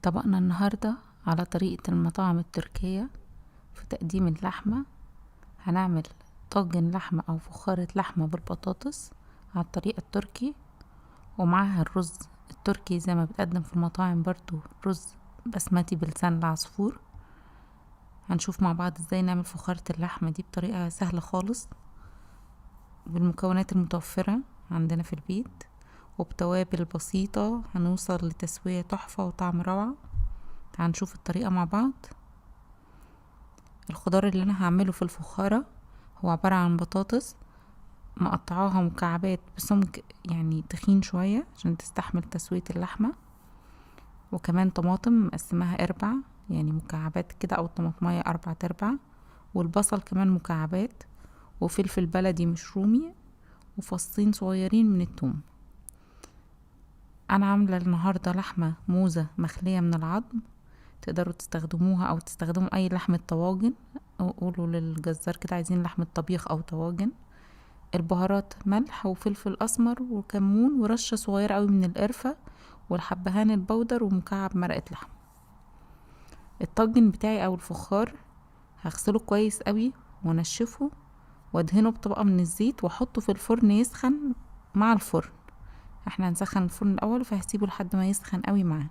طبقنا النهاردة على طريقة المطاعم التركية في تقديم اللحمة. هنعمل طاجن لحمة أو فخارة لحمة بالبطاطس على الطريقة التركي، ومعاها الرز التركي زي ما بتقدم في المطاعم برضو، رز بسمتي بلسان العصفور. هنشوف مع بعض ازاي نعمل فخارة اللحمة دي بطريقة سهلة خالص بالمكونات المتوفرة عندنا في البيت وبتوابل بسيطة، هنوصل لتسوية تحفة وطعم روعة. تعال نشوف الطريقة مع بعض. الخضار اللي انا هعمله في الفخارة هو عبارة عن بطاطس مقطعاها مكعبات بسمك يعني تخين شوية عشان تستحمل تسوية اللحمة، وكمان طماطم مقسماها اربع يعني مكعبات كده او طماطمية 4 ارباع، والبصل كمان مكعبات، وفلفل بلدي مش رومي، وفصين صغيرين من التوم. انا عاملة النهاردة لحمة موزة مخلية من العظم، تقدروا تستخدموها او تستخدموا اي لحمة طواجن، او قولوا للجزار كده عايزين لحمة طبيخ او طواجن. البهارات ملح وفلفل اسمر وكمون ورشة صغيرة قوي من القرفة والحبهان البودر ومكعب مرقة لحمة. الطاجن بتاعي او الفخار هغسله كويس قوي وانشفه وادهنه بطبقة من الزيت واحطه في الفرن يسخن مع الفرن. احنا هنسخن الفرن الاول فهسيبه لحد ما يسخن قوي معاه،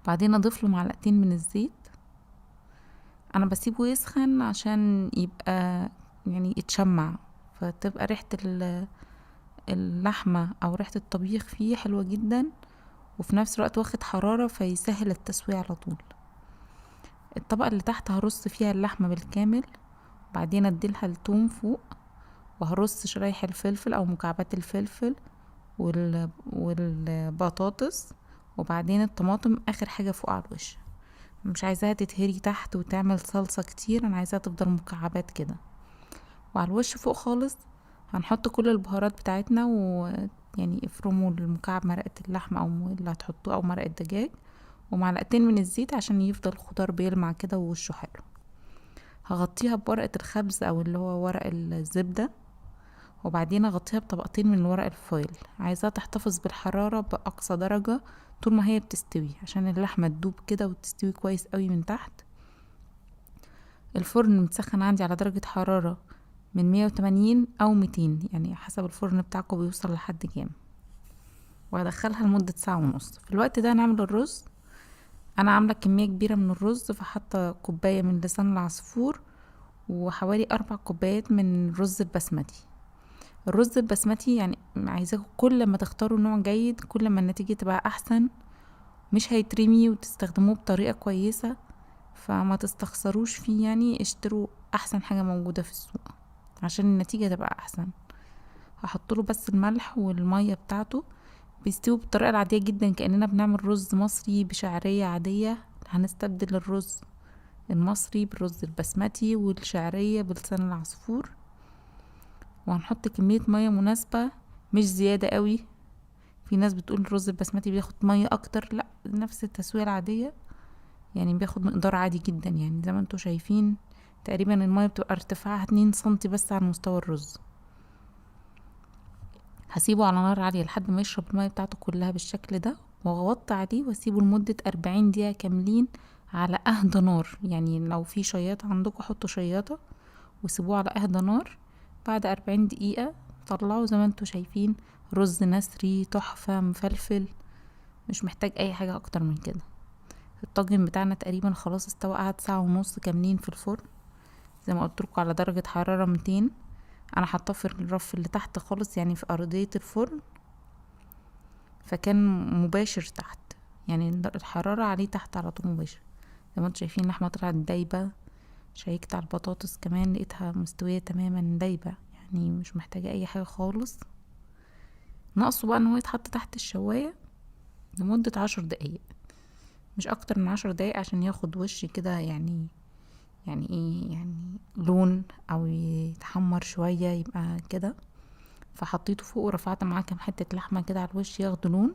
بعدين اضيف له معلقتين من الزيت. انا بسيبه يسخن عشان يبقى يتشمع، فتبقى ريحة اللحمة او ريحة الطبيخ فيه حلوة جدا، وفي نفس الوقت واخد حرارة فيسهل التسوية على طول. الطبقة اللي تحت هرص فيها اللحمة بالكامل، بعدين اديلها التوم فوق، وهرص شرايح الفلفل او مكعبات الفلفل والبطاطس، وبعدين الطماطم اخر حاجة فوق على الوش. مش عايزاها تتهري تحت وتعمل صلصة كتير، انا عايزاها تفضل مكعبات كده. وعلى الوش فوق خالص هنحط كل البهارات بتاعتنا، افرموا المكعب مرقة اللحمة او اللي هتحطوه او مرقة دجاج، ومعلقتين من الزيت عشان يفضل الخضار بيلمع كده ووشه حلو. هغطيها بورقة الخبز او اللي هو ورق الزبدة، وبعدين اغطيها بطبقتين من ورق الفويل. عايزاها تحتفظ بالحرارة بأقصى درجة طول ما هي بتستوي عشان اللحمة تدوب كده وتستوي كويس قوي من تحت. الفرن متسخن عندي على درجة حرارة من 180 او 200، يعني حسب الفرن بتاعكم بيوصل لحد كام. وهدخلها لمدة ساعة ونص. في الوقت ده هنعمل الرز. انا عاملة كمية كبيرة من الرز، فحاطة كوباية من لسان العصفور وحوالي 4 كوبايات من الرز البسمتي. الرز البسمتي عايزاكم كل ما تختاروا نوع جيد كل ما النتيجة تبقى احسن، مش هيترمي وتستخدموه بطريقة كويسة، فما تستخسروش فيه، اشتروا احسن حاجة موجودة في السوق عشان النتيجة تبقى احسن. هحطله بس الملح والمية بتاعته. بيستوي بالطريقة العادية جدا كأننا بنعمل رز مصري بشعرية عادية. هنستبدل الرز المصري بالرز البسمتي والشعرية بلسان العصفور، وهنحط كمية مية مناسبة مش زيادة قوي. في ناس بتقول الرز البسمتي بياخد مية اكتر، لا نفس التسوية العادية، بياخد مقدار عادي جدا. زي ما انتوا شايفين تقريبا المية بتبقى ارتفاعها 2 سنتي بس عن مستوى الرز. هسيبه على نار عالية لحد ما يشرب المية بتاعته كلها بالشكل ده، واغطي عليه واسيبه لمدة 40 دقيقة كاملين على اهدى نار. لو في شياطة عندكم حطوا شياطة وسيبوه على اهدى نار. بعد 40 دقيقة طلعوا زي ما انتوا شايفين رز نسري تحفة مفلفل، مش محتاج اي حاجة اكتر من كده. الطاجن بتاعنا تقريبا خلاص استوى، قعد ساعة ونص كاملين في الفرن زي ما قلت لكم على درجة حرارة 200. انا حاطاه في الرف اللي تحت خالص، يعني في ارضية الفرن، فكان مباشر تحت، الحرارة عليه تحت على طول مباشر. زي ما انتوا شايفين اللحمة طلعت دايبة. شيكت على البطاطس كمان لقيتها مستوية تماما دايبة، مش محتاجة اي حاجة خالص. ناقصه بقى ان هو يتحط تحت الشواية لمدة 10 دقايق، مش اكتر من 10 دقايق عشان ياخد وش كده، لون او يتحمر شوية يبقى كده. فحطيته فوق ورفعت معاه كام حتة لحمة كده على الوش ياخدوا لون،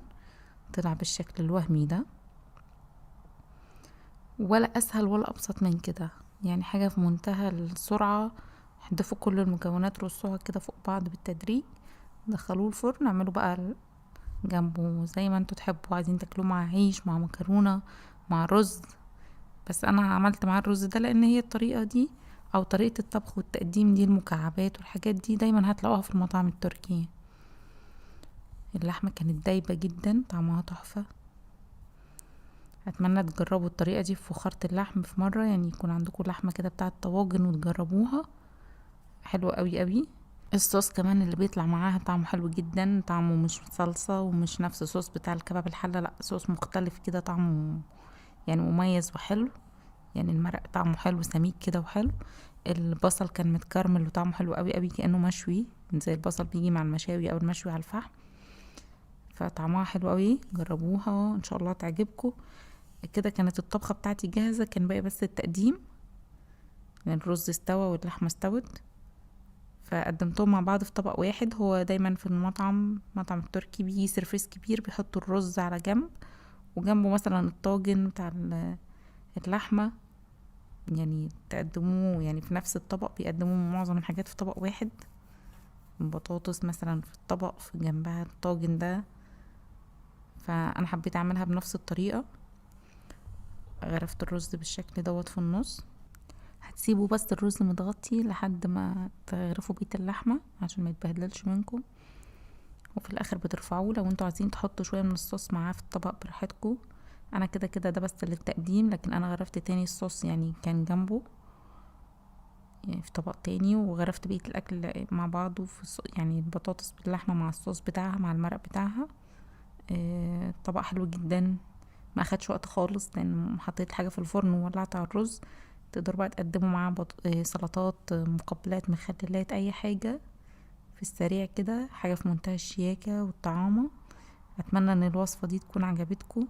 طلع بالشكل الوهمي ده. ولا اسهل ولا ابسط من كده، حاجة في منتهى السرعة. احذفوا كل المكونات، رصوها كده فوق بعض بالتدريج، دخلوه الفرن، اعملوا بقى جنبه زي ما انتوا تحبوا، عايزين تاكلوه مع عيش، مع مكرونة، مع رز. بس انا عملت معاه الرز ده لان هي الطريقة دي او طريقة الطبخ والتقديم دي، المكعبات والحاجات دي دايما هتلاقوها في المطاعم التركية. اللحمة كانت دايبة جدا، طعمها تحفة. اتمنى تجربوا الطريقة دي في فخارة اللحم في مرة، يكون عندكم لحمة كده بتاعة طواجن وتجربوها، حلوة قوي قوي. الصوص كمان اللي بيطلع معاها طعمه حلو جدا، طعمه مش صلصة ومش نفس الصوص بتاع الكباب الحلة، لا صوص مختلف كده، طعمه مميز وحلو، المرق طعمه حلو سميك كده وحلو. البصل كان متكرمل وطعمه حلو قوي قوي، كأنه مشوي زي البصل بيجي مع المشاوي او المشوي على الفحم، فطعمها حلو قوي. جربوها ان شاء الله تعجبكم. كده كانت الطبخة بتاعتي جاهزة، كان باقي بس التقديم، لان الرز استوى واللحمة استوت، فقدمتهم مع بعض في طبق واحد. هو دايما في مطعم التركي بيجي سيرفيس كبير، بيحطوا الرز على جنب وجنبه مثلا الطاجن بتاع اللحمة، تقدموه في نفس الطبق، بيقدموا معظم الحاجات في طبق واحد، بطاطس مثلا في الطبق في جنبها الطاجن ده. فانا حبيت اعملها بنفس الطريقة، غرفت الرز بالشكل دوت في النص. هتسيبوا بس الرز متغطي لحد ما تغرفوا بقية اللحمة عشان ما يتبهدلش منكم، وفي الاخر بترفعوه لو انتوا عايزين تحطوا شوية من الصوص معاه في الطبق براحتكم. انا كده كده ده بس للتقديم، لكن انا غرفت تاني الصوص كان جنبه في طبق تاني، وغرفت بقية الاكل مع بعضه في البطاطس باللحمة مع الصوص بتاعها مع المرق بتاعها. طبق حلو جدا، ما اخدش وقت خالص لان حطيت حاجة في الفرن وولعت على الرز. تقدروا بقى تقدموا معاه سلطات، مقبلات، مخللات، اي حاجة في السريع كده، حاجة في منتهى الشياكة والطعامة. اتمنى ان الوصفة دي تكون عجبتكم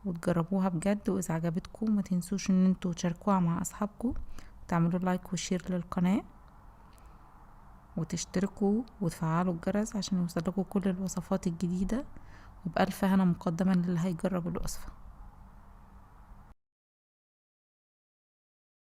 وتجربوها بجد، واذا عجبتكم ما تنسوش ان انتوا تشاركوها مع اصحابكم وتعملوا like و share للقناة وتشتركوا وتفعلوا الجرس عشان يوصلكوا كل الوصفات الجديدة. وبألف هنا مقدما للي هيجرب الوصفة.